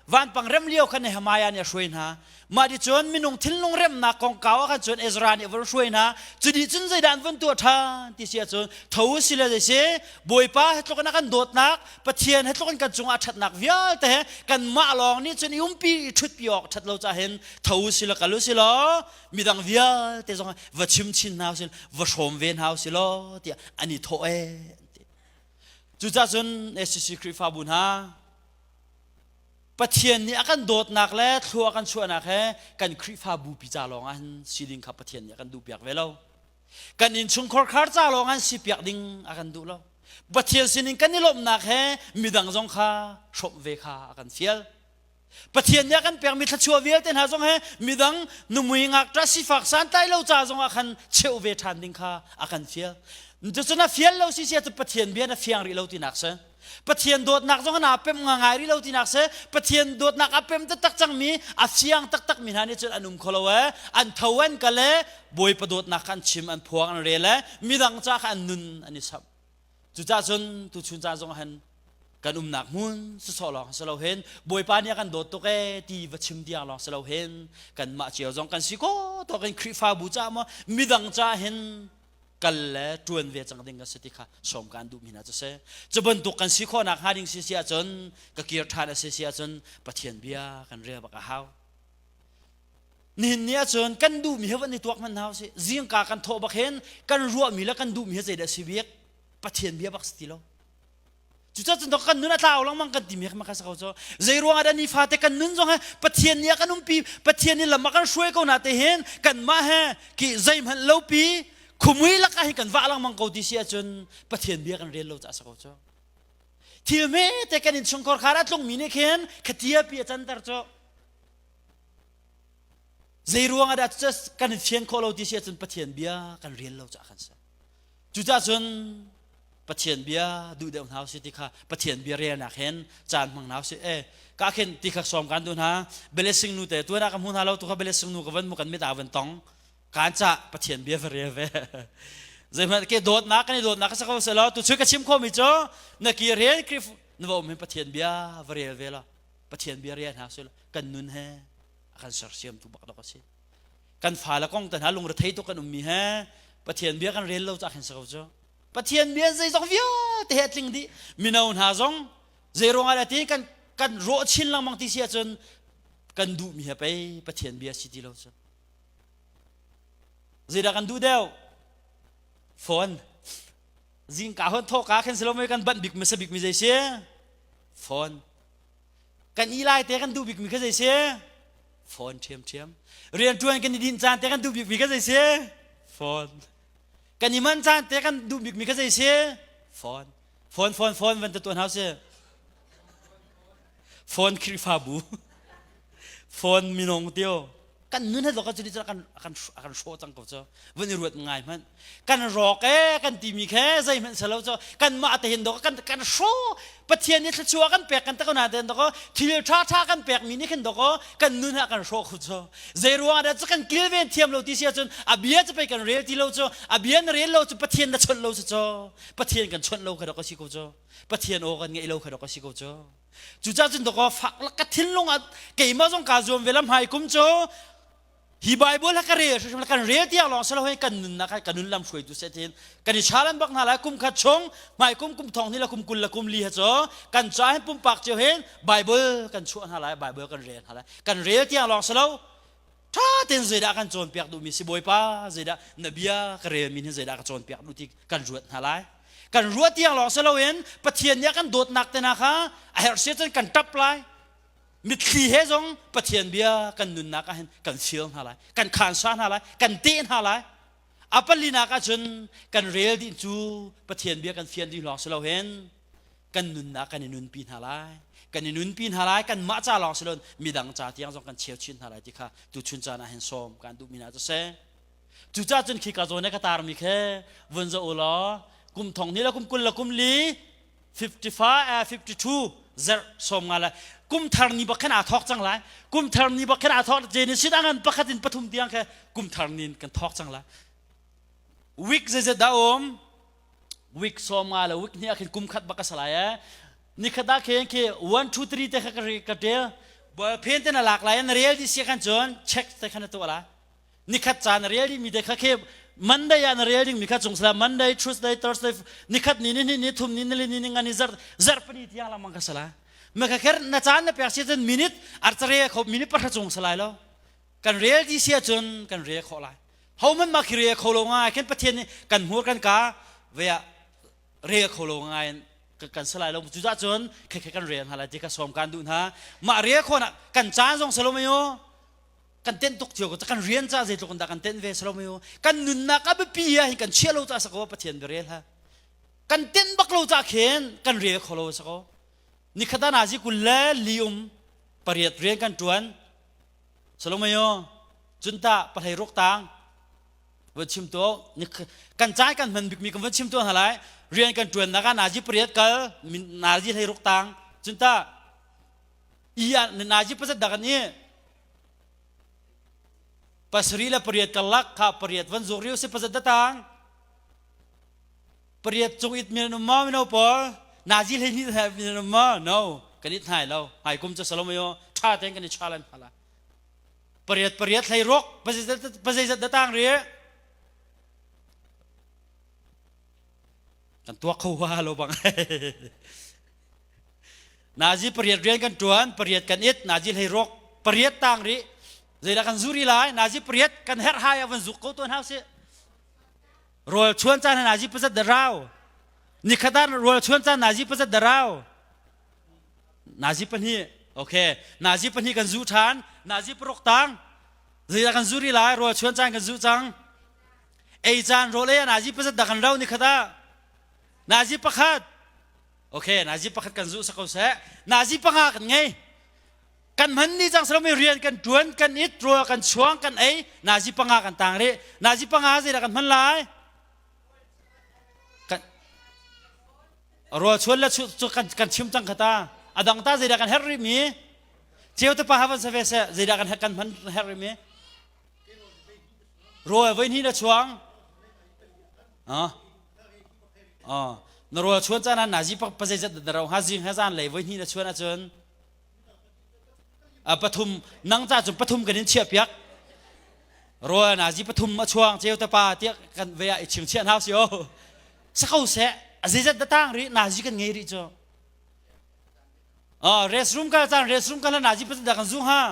Speaker 1: vanpang rem lio khan Nehemiah nih a hruai hna. Mah ti cun minung thinlung remnak kongkau ah khan cun Ezra nih a vun hruai hna. Cu dih cun zeidah an vun tuah ṭhan ti si ahcun tho si le zei si Bawipa he tluk in a kan dawtnak Pathian he tluk in kan cungah ṭhatnak vialte he kanmah lawng nih cun i umpi i ṭhutpi awk ṭhat lo cah hin tho si le kal u si law midang vialte zong va chim chin hna usih va hrawm ve hna usih law tiah an i thawh ee. Cucaah cun SCC Khrihfabu hna Pathian nih a kan dawtnak le thlua a kan chuahnak he kan Khrihfabu pi ca lawng ah hin si ding kha Pathian nih a kan duhpiak ve lo. Kan innchungkhar khar ca lawng ah si piak ding a kan duh lo. Pathian sinin kan i lawmhnak he midang zong kha hrawmh ve kha a kan fial. Pathian nih a kan pekmi thluachuah vialte hna zong he midang numui ngakṭah sifak santlai lo ca zong ah khan cheuh ve ṭhan ding kha a kan fial. Cucun a fial lo si sia cu Pathian bia na fiang rih lo tinak si. Pathian dawtnak zong na pem ngai rih lo tinak si Pathian dawtnak a pem taktak cangmi a fiang taktak mi hna nih cun an um kho lo ee an tho an kal ee Bawipa dawtnak kha an chim an phuang an rel ee midang ca kha an nun an i samh cucaah cun tuchun caan zong han kan umnak hmun sawsawh lawng si lo hin Bawipa nih a kan dawt tuk ee ti va chim tiang lawng si lo hin kanmah cio zong kan si ko tawk in Khrihfabu caah maw midang caah hin kal le ṭuan ve cang ding kan si ti kha sawm kaan duhmi hna cu si. Cu bantuk kan si khawhnak hnga ding si si ahcun ka kir ṭhan a si si ahcun Pathian bia kan rel bak a hau. Nihin ni ahcun kan duhmi he van i tuak hmanh hna usih. Zingka kan thawh bak hin kan ruahmi le kan duhmi he zeidah a si bik? Pathian bia bak si ti lo. Cucaah cun kan nun a tlau lengmang kan timi kha sa ko cu. Zei ruang ah dah nifate kan nun zong he Pathian nih a kan umpi, Pathian nih lam a kan hruai ko na te hin kanmah he ki zeihmanh lopi khumui lakah hin kan vah lengmang ko ti si ahcun Pathian bia kan rel lo caah sa ko cu. Thil hmete kan innchungkhar khar a tlungmi nih khin khatia pi a canter cu. Zei ruang ah dah kan fian khawh lo ti si ahcun Pathian bia kan rel lo caah kan si. Cucaah cun Pathian bia duh deuh hna usih ti kha Pathian bia relnak hin caan hmang hna usih. Eh, ka khin ti kha sawm kan duh hna. Blessing nu te tuan ah ka hmu hna lo tu kha blessing nu ka van mu kan mit ah van tong. Kan ca Pathian bia va rel ve. Zeihmanh ke dawtnak kan i dawtnak ka sa ko se lo tu chu ka chim khomi cu na kir hin Khrih na va um hin Pathian bia va rel ve lo. Pathian bia rel hna usih kan nun he a kan sersiam tu bak dok a si. Kan fale kong te hna lungrethei tuk kan ummi he Pathian bia kan rel lo cah khin si ko cu. Pathian bia zeizong vialte he a tling dih. Mino hna zong zei ruangah dah ti kan kan rawh chin lengmang ti si ahcun kan duhmi he pei Pathian bia si ti lo cu. Zeidah kan duh deuh? Phone. Zingka hon thawka khin si lo mei kan banh bik hmasa bik mi zei si? Phone. Kan i lai te kan duh bikmi kha zei si? Phone ṭhiamṭhiam. Rianṭuan kan i dinh caan te kan duh bikmi kha zei si? Phone. Kan i man caan te kan duh bikmi kha zei si? Phone. Phone, phone, phone van te tuan hau si. Phone Khrihfabu. Phone minung tio. Kan nun he zok cu ni kan kan kan hrawh cang ko cu vun i ruat ngai hmanh kan rawk e kan timi khe zeihmanh selo cu kan mah te hin dok kan kan hraw pathian nih thluachuah kan pek kan takona ten dok thil tha tha kan pek mi nih khin dok kan nun ha kan hrawh khu cu zei ruang dah cu kan kilven thiam lo ti si ahcun a bia cu pei kan rel ti lo cu a bia na rel lo cu pathian na chawnh lo cu cu pathian kan chawnh lo kha dok a si ko cu pathian aw kan ngeih lo kha dok a si ko cu Cucaah cun dawkaw fak lak ka thinlung ah keimah zong kaa zuam ve la hmai kum cu hi Bible ha ka rel hrimhrim kan rel tiang lawng si lo hei kan nunnak hai kan nun lam hruaitu seh tin kan i challenge bak hna lai kum khat chung hmai kum kum thong ni la kum kul la kum li ha cu kan ca hin pumpak cio hin Bible kan chuah hna lai Bible kan rel hna lai kan rel tiang lawng si lo ṭha tein zeidah kan cawnpiak duhmi si Bawipa zeidah na bia ka relmi hin zeidah ka cawnpiak duh ti kan ruat hna lai kan ruah tiang lawng si loin Pathian nih a kan dawtnak te hna kha a herh si cun kan ṭap lai mitthli he zong Pathian bia kan nunnak ah hin kan feel hna lai kan khansa hna lai kan teh hna lai a palinak ahcun kan rel dih cu Pathian bia kan fian dih lawng si lo hin kan nunnak kan i nunpi hna lai kan i nunpi hna lai kan mah ca lawng si loin midang ca tiang zong kan cheu chin hna lai ti kha tuchun caan ah hin sawm kan duhmi hna cu si cucaah cun khi ka zawn ka tarmi khe vun za u law kum thong ni le kum kul le kum li 55 52 zarh sawm nga lai kum thar ni bak khan aa thawk cang lai kum thar ni bak khan aa thawk Genesis angan pakhat in pathum tiang khe kum thar ni kan thawk cang lai week zeizat dah um week sawm nga le week hnih ah khin kum khat bak ka salai e nikhat ah khin khi 1 2 3 te kha ka ka tel phen te na lak lai na rel di sia khan cun check te khan na tuah lai nikhat ca na rel ding mi te kha khi Monday ah na rel ding mi kha cung sala Monday Tuesday Thursday nikhat ni ni ni thum ni ni ni ni nga ni zar zar pani tiang lamang ka sala ma kha kher na caan na pek si cun minute archare kho minute pahra cung salai lo kan rel di sia cun kan rel khawh lai hohmanh mah khi rel kho lo ngai khin Pathian nih kan hmur kan ka ve ah rel kho lo ngai in kan si lai lo cucah cun khi khi kan rel hna lai ti ka sawm kan duh hna mah rel khawh nak kan caan zong si lo mei u kan tenh tuk cio ko kan rian ca zeitluk in dah kan tenh ve si lo mei u kan nunnak a biapi ah hin kan chia lo ca sa ko Pathian bia rel ha kan tenh bak lo ca khin kan rel kho lo sa ko nikhat ah nazi kul le li um pariat rian kan tuan Salomayo cunta pahlei ruk tang van chim to kan cai kan hman bikmi kan van chim to hna lai rian kan tuan nak ah nazi pariat kal nazi hlei ruk tang cunta i ah nazi pasat dak an i pasari le pariat karlak kha pariat van zuk riu si pasat da tang pariat cung it min um ma mino pawl nazi hlei hnih min um ma no kan it hnai lo hai kum cu salomayo tha ten kan i challenge hala pariat pariat hlei ruk pazeizat da tang ri kan tuak kho wa lo bang nazi pariat rian kan tuan pariat kan it nazi hlei ruk pariat tang ri zeidah kan zuri lai nazi pariat kan herh hai avan zuk ko tuan hau si Rawl chuan caan nazi pazat da rau. Nikhat ah rawl chuan caan nazi pazat da rau. Nazi pahnih. Okay. Nazi pahnih kan zu ṭhan. Nazi paruk tang. Zeidah kan zu ri lai? Rawl chuan caan kan zu cang. Ei caan rawl ei ah nazi pazat da kan rau nikhat ah. Nazi pakhat. Okay, nazi pakhat kan zu sako seh. Nazi panga kan ngei. Kan hman ni cang salomi rian kan tuan kan it rawl kan chuang kan ei nazi panga kan tang rih nazi panga zeidah kan hman lai kan rawl chuan le chu kan kan chim cang khata adang ta zeidah kan herh rih mi ceu te pa havan save se zeidah kan kan hman herh rih mi rawl voi hnih na chuang ah ah na rawl chuan caan ah nazi pa zeizat na ro ha zing he zan lei voi hnih na chuan ahcun pathum nang ca cun pathum kan in chiah piak rawl nazi pathum a chuang ceu te pa tiah kan ve ah i ching chiah hau si o sako seh a zeizat da tang ri nazi kan ngei ri cu oh restroom kal cang restroom kal nazi pathum da kan zu ha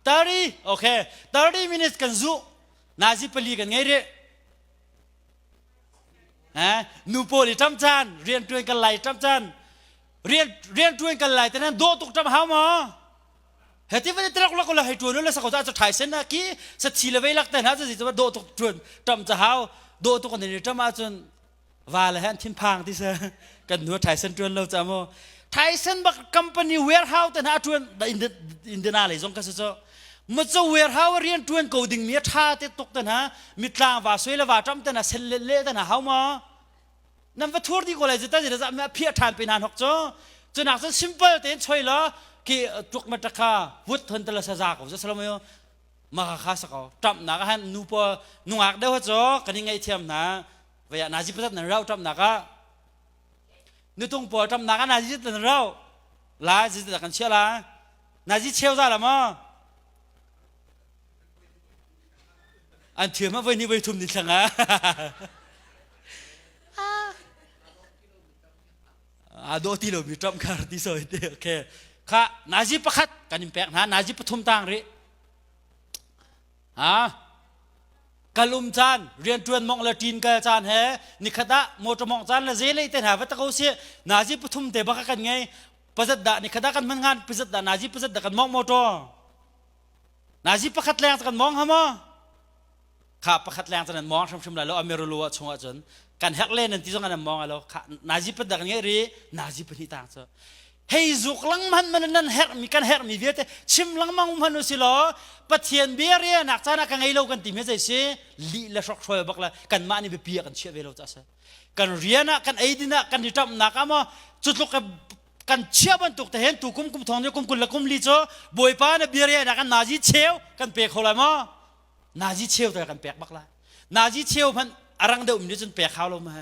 Speaker 1: 30 okay 30 minutes kan zu nazi pali kan ngei ri eh nu pawl i ṭam caan rian ṭuan kan lai ṭam caan. Rian rian ṭuan kal lai te nan dawh tuk ṭam hau maw? Heti van trak lak la hei ṭuan le sako cha ṭhai sen na ki sa thi le vei lak te hna cha zi dawh tuk ṭuan ṭam cha hau dawh tuk an ni ṭam ahcun va le han thinphang ti sa kan nu ṭhaisen ṭuan lo cha maw ṭhaisen bak company warehouse te hna ṭuan Indiana lei zong ka si cho ma cho warehouse rian ṭuan ko ding mi a ṭha te tuk te hna mitlang va soi le va ṭam te hna sel le le te hna hau maw nan va thur di ko lai ta za ma phiah ṭhan pe hna hok cho cunak cun simple tein choi la ki tuk ma takha vut thon te la sa za ko za salamayo ma kha kha sa ko ṭamh nak han nu pa nungak deuh cho kan i ngaihthiam hna vaya nazi pasat nan rau ṭamh nak ah nutung pawl ṭamh nak ah nazi nan rau la zi kan chia la nazi cheu za la maw an thiam ah voi ni voi thum ni thlang ah a do ti lo mi ṭamh khar ti soi te okay kha nazi pakhat kan in pek hna nazi pathum tang ri ha kalum caan rianṭuan mong le ṭin kal caan he nikhat ah motor mong caan le zelei te hna va ta ko si nazi pathum te baka kan ngei pazat dah nikhat ah kan hman ngan pazat dah nazi pazat dah kan mong motor nazi pakhat leng kan mong ha maw kha pakhat leng cun an mong hrimhrim lai lo amirulu ah chungah cun kan hek le nan ti zong an mong lo kha nazi pat dah kan ngei ri nazi pahnih tang cu hei zuk lengmang man nan herhmi kan herhmi vialte chim lengmang hman u si law Pathian bia rianak caan ah ka ngei lo kan ti mi zei si lih le hrokhrawl bak le kanmah nih biapi ah kan chiah ve lo ca si kan rian ah kan eidin ah kan i ṭamhnak ah maw cutluk kan chiah bantuk te hen tu kum kum thong ni kum kul le kum li cu Bawipa na bia rianak kan nazi cheu kan pe kho lai maw nazi cheu te kan pek bak lai nazi cheu hmanh a rang deuh mi nih cun pek hau lo ma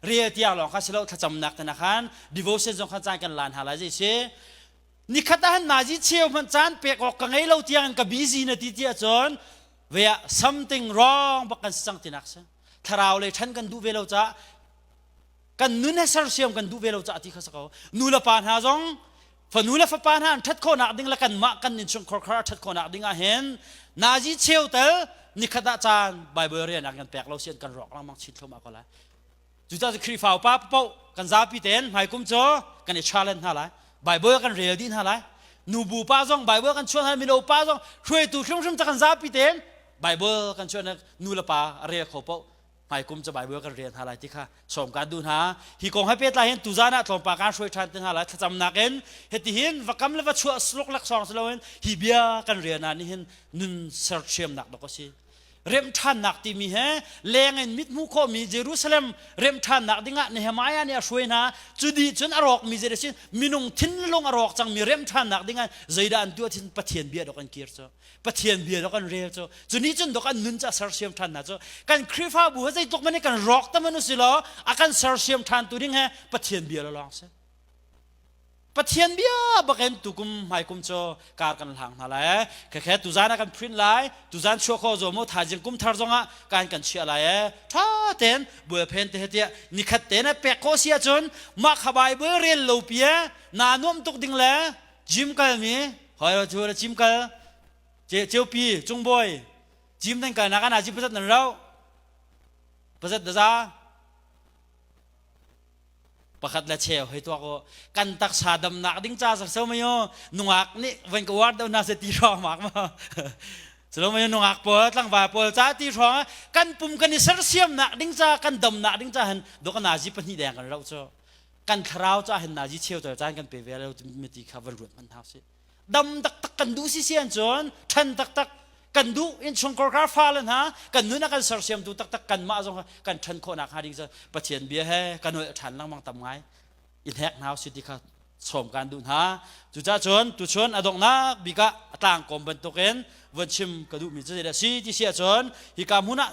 Speaker 1: rel tiang lawng kha si lo thlacamnak te na khan devotion zong khan caan kan lan ha lai zei si nikhat ah han nazi cheu hmanh caan pek awk ka ngei lo tiang in ka busy na ti ti ahcun ve ah something wrong bak kan si cang tinak si thlarau lei ṭhan kan duh ve lo caah kan nun he sersiam kan duh ve lo caah ti kha si ko nu le pa hna zong fanu le fapa hna an ṭhat khawhnak ding le kanmah kan innchungkhar khar a ṭhat khawhnak ding ah hin nazi cheu tel nikhat ah caan Bible rian ah kan pek lo sian kan rawk lengmang chin thluahmah ko lai cucaah cu Khrihfa upa paoh kan zapi tein hmaikum cu kan i challenge hna lai Bible kan rel dih hna lai nubu pa zong Bible kan chuah hna mino pa zong hruaitu hrimhrim ca kan zapi tein Bible kan chuah nu le pa a rel kho paoh hmaikum cu Bible kan rel hna lai ti kha sawm kaan duh hna. Hi kong he pehtlai hin tuzan ah tlawmpal kaan hruai ṭhan te hna lai thlacamnak in hitihin va kam le va chuah sluk laksawng si loin hi bia kan rian ah nihin nun serthiamnak dok a si. Remṭhannak timi he leng in mit hmuh khawhmi Jerusalem remṭhannak dingah Nehemiah nih a hruai hna. Cu dih cun a rawkmi zei a si minung thinlung a rawk cangmi remṭhannak dingah zeidah an tuah thin Pathian bia dok an kir cu. Pathian bia dok an rel cu cu nih cun dok an nun cu a sersiam ṭhan hna cu kan Khrihfabu he zeitluk man kan rawk ta man usi law a kan sersiam ṭhan tu ding he Pathian bia lawng si Pathian bia bakin tukum hmaikum cu kar kan hlang hna lai khekhe tuzan ah kan print lai tuzan chuah kho zo mu thaizing kum thar zongah kan kan chiah lai e tha ten bual phen te tiah nikhat te na pek ko si ahcun mah kha Bible rel lo pia na nuam tuk ding le gym kal mi hoi lo chu le gym kal Ceupi cungbawi gym nan kalnak ah nazi pazat nan rauh pazat daza pakhat le cheu hei tuak u kan taksa damnak ding ca so mayo nungak nih van ka war do na se ti hrawng mak ma silo mayo nungak pawl tlangval pawl ca ti hrawng kan pum kan i sersiamnak ding ca kan damnak ding ca han do kan nazi pahnih deng kan rauh cu kan thlarau ca hin nazi cheu tel caan kan pe ve lo mi ti kha van ruat hmanh hau si dam taktak kan duh si sian cun ṭhan taktak kan duh innchungkhar kha fale hna kan nun a kan sersiamtu taktak kanmah zong kan ṭhan khawhnak hnga ding cu Pathian bia he kan holh ṭhan lengmang tam ngai i hnek hna usih ti kha sawm kan duh hna cucaah cun tuchun a donghnak bik ah a tlangkawm bantukin von chim ka duhmi cu zeidah si ti si ahcun hika hmun ah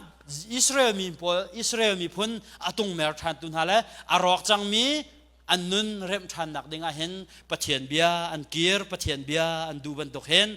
Speaker 1: Israel mi pawl Israel miphun a tungmer ṭhantu hna le a rawk cangmi an nun remh ṭhannak ding ah hin Pathian bia an kir Pathian bia an duh bantuk hin.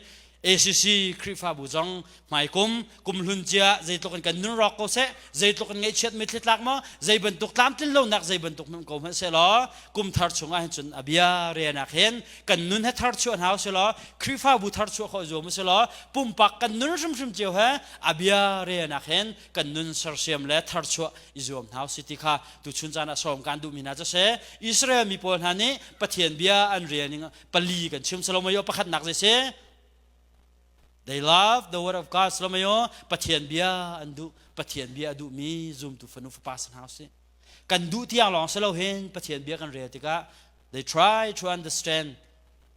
Speaker 1: ACC Khrihfabu zong hmaikum kumhlun cia zeitluk in kan nun rawk ko seh, zeitluk in ngaihchiat mitthli tlak maw, zei bantuk tlamtlin lonak zei bantuk hmanh ko hmanh seh law kum thar chungah hin cun a bia renak hin kan nun he thar chuah hna usih law Khrihfabu thar chuah khawh zuam usih law pumpak kan nun hrimhrim cio he a bia renak hin kan nun sersiam le thar chuah i zuam hna usih ti kha tuchun caan ah sawm kan duhmi hna cu si. Israel mi pawl hna nih Pathian bia an rel ning pali kan chim salomayo pakhatnak zei si? They love the word of God. Salomayo Pathian bia an duh. Pathian bia a duhmi zumtu fanu fapa si hna usih. Kan duh tiang lawng si lo hin Pathian bia kan rel tikah they try to understand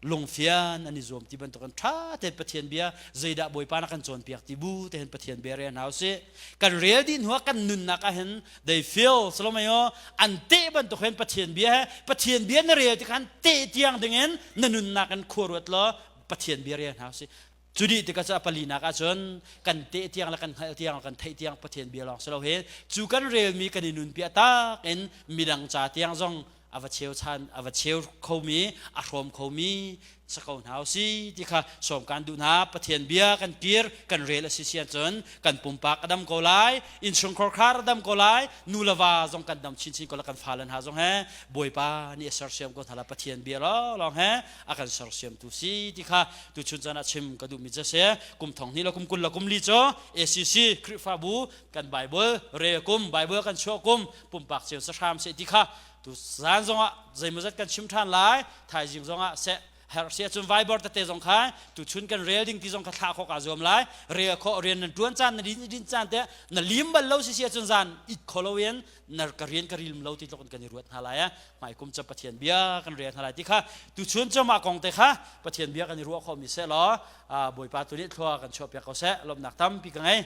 Speaker 1: lungfian an i zuam ti bantukin ṭha tein Pathian bia zeidah Bawipa na kan cawnpiak ti bu tein Pathian bia rel hna usih. Kan rel dih hnuah kan nunnak ah hin they feel salomayo an teh bantuk hin Pathian bia he Pathian bia na rel tikhan teh tiang dingin na nunnak in khua ruat law Pathian bia rel hna usih. Cu dih tikah cu a palinak ahcun kan teh tiang le kan hngalh tiang kan theih tiang Pathian bia lawng si lo hin cu kan relmi kan i nunpi tak in midang ca tiang zong a va cheu chan a va cheu khomi a hrawm khomi si ko hna usi ti kha sawm kan duh hna. Pathian bia kan kir kan rel a si si ahcun kan pumpak a dam ko lai, innchungkhar khar a dam ko lai, nu le va zong kan dam chinchin ko la, kan fale hna zong he Bawipa nih a sersiam ko hna la. Pathian bia lawng he a kan sersiamtu si ti kha tuchun caan ah chim ka duhmi cu a si. Kum thong hnih le kum 20 le kum li cu ACC Khrihfabu kan Bible rel kum, Bible kan chuah kum, pumpak cio sahram seh ti kha tu zan zongah zeimawzat kan chim ṭhan lai. Thaizing zongah seh herh si ahcun Viber tete zong kha tuchun kan rel ding ti zong kha thlah khawh kaa zuam lai. Rel khawh, rian nan ṭuan caan, na din din caan te na lim bal lo si si ahcun zan it kho loin na ka rian ka rim lo ti tluk in kan i ruat hna lai. A hmaikum cu Pathian bia kan rel hna lai ti kha tuchun cu mah kong te kha Pathian bia kan i ruah khawhmi seh law Bawipa tu nih thlua kan chuahpiak ko seh. Lawmhnak tampi ka ngei.